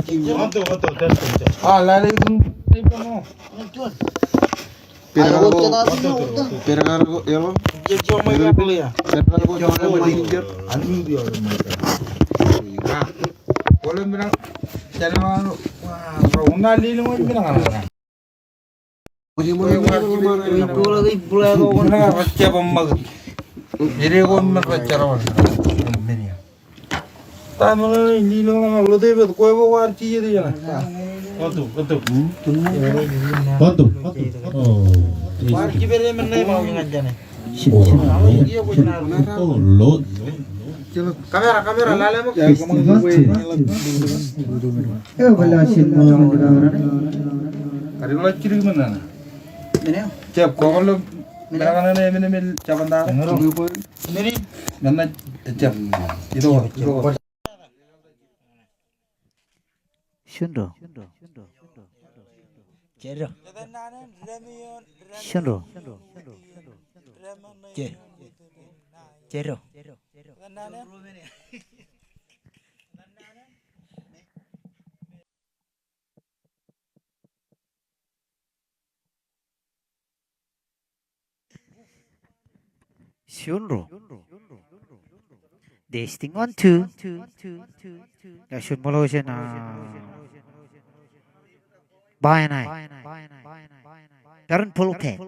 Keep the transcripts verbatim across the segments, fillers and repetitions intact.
One, two, one, two, test, test. Ah, lale itum. Pere kar ko, pere kar ko, yellow. Pere kar ko, yellow. Jen ro. Jen ro. Jen ro. Jen ro. Testing, one, two. Jen ṃōḷo jān, ah, Bāeṇae. Darren Polo Pet.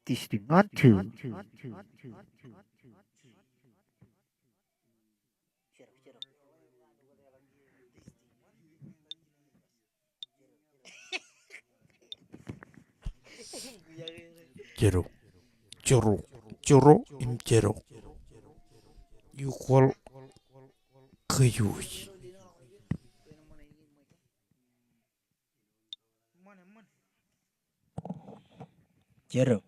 Testing, one, two. Jero. Jero. Jero im jero. Equal kōj wōj. Jero.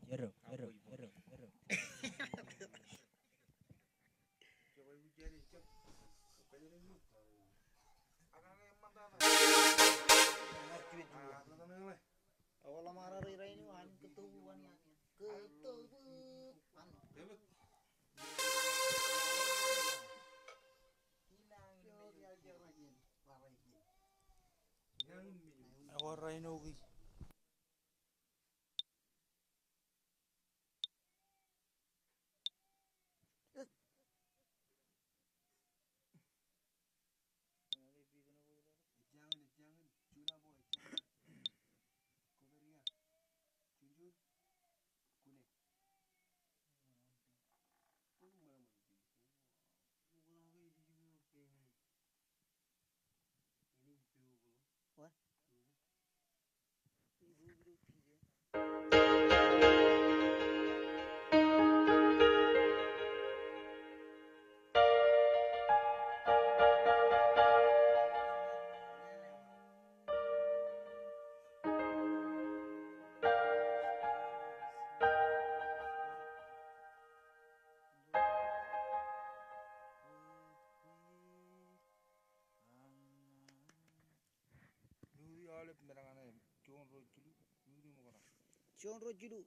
Juon ro jilu.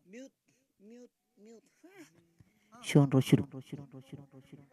Mute, mute, mute. Juon ro jilu. Juon ro jilu. Juon ro jilu.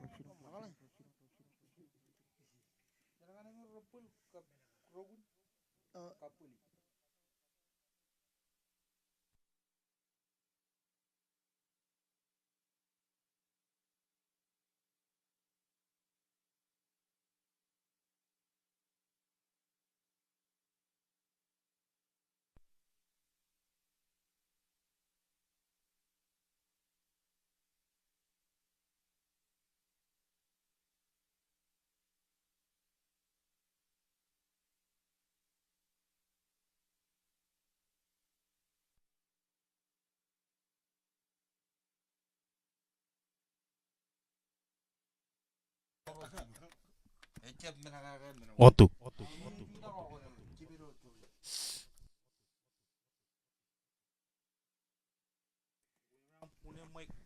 Otu.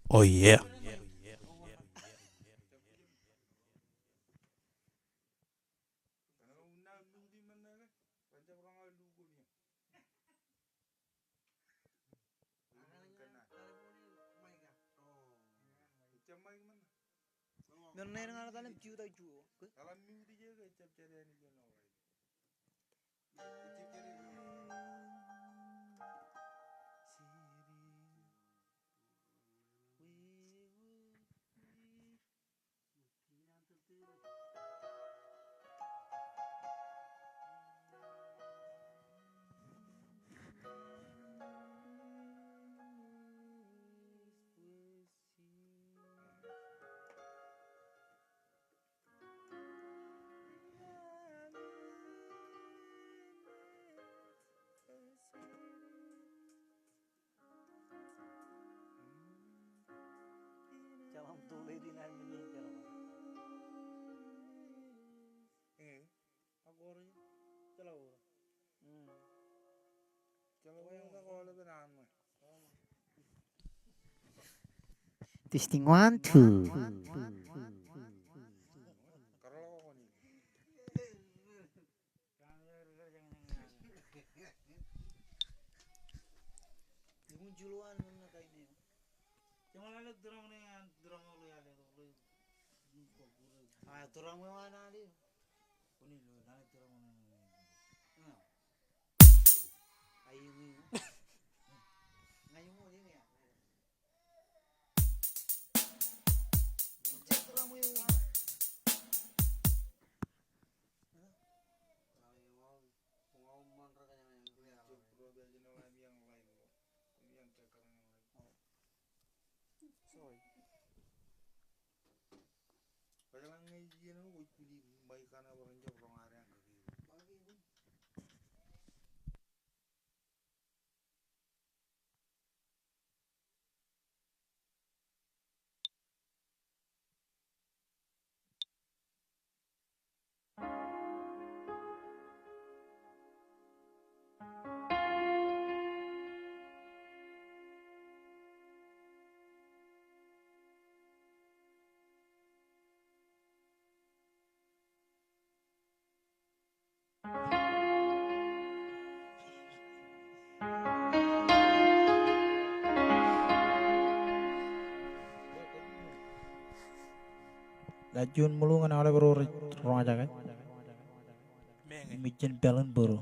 Oh, yeah. Testing, one, two. Ilo juon ṃōḷo ñan aolep ro rej roñjake im jen pālen bōro.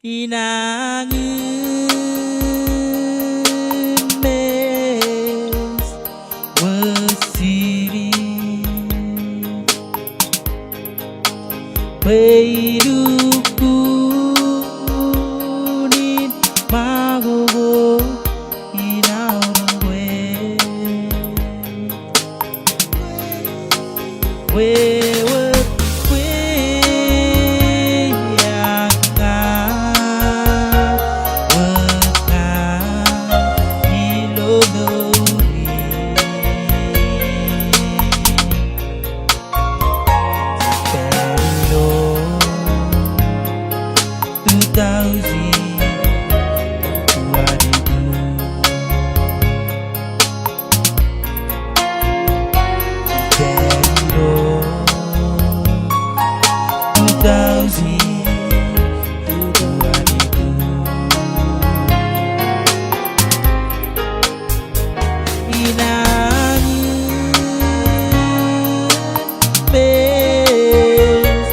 Inañin mes wōt siri, bwe ilukkuun in ṃakoko inaorōk kwe. Wōt kwe ña wōt ña ilo mour in. Pād ilo two thousand twenty-two. Pād ilo two thousand twenty-two. Inañin mes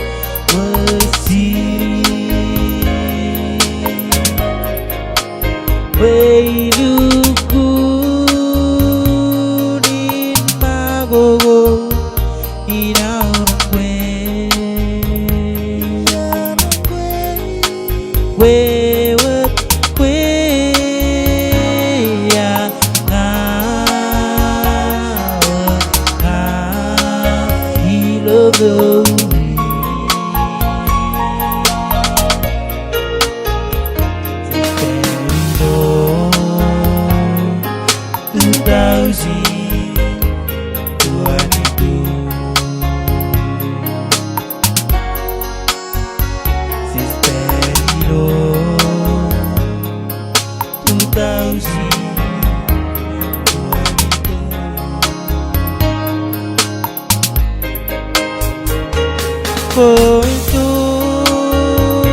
Koṃ tok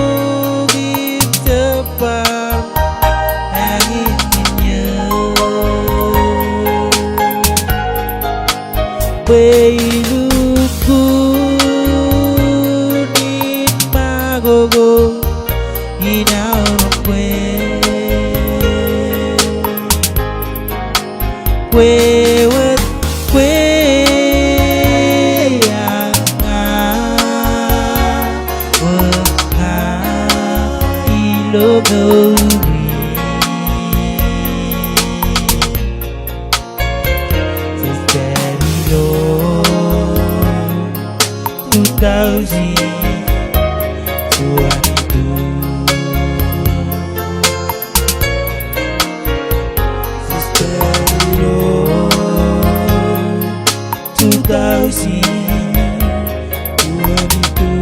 im jab bar añin eō. Bwe ilukkuun in makoko in aorōk kwe. Kwe wōt kwe aṃ ña wōt kar ilo mour in. Sister ilo two thousand twenty-two. Sister ilo two thousand twenty-two.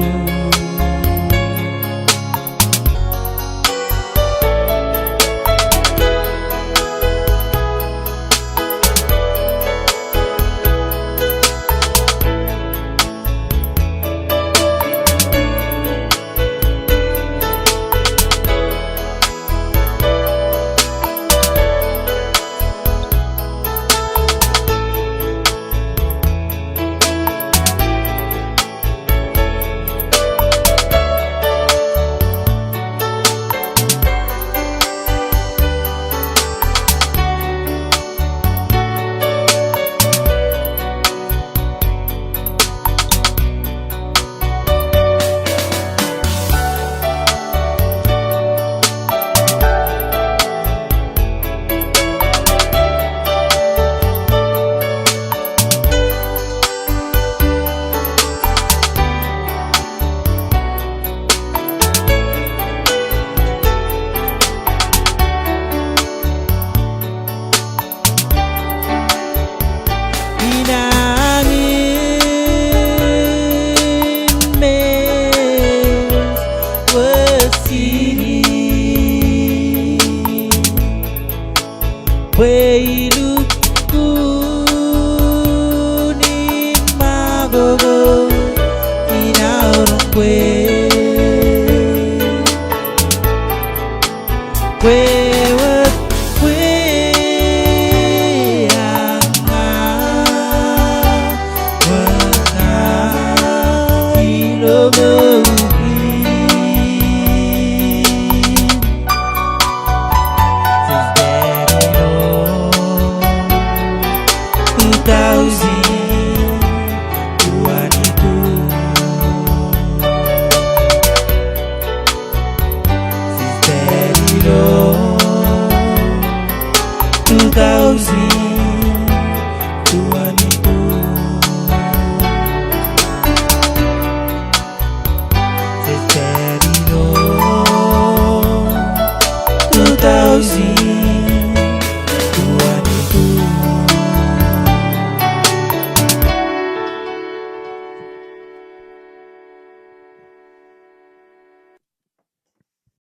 Inañin men wōt sini bwe ilukkuun in makoko in aorōk kwe. Kwe wōt kwe aṃ ña wōt kar ilo mour in. Sister ilo two thousand twenty-two. Sister ilo two thousand twenty-two. Sister ilo two thousand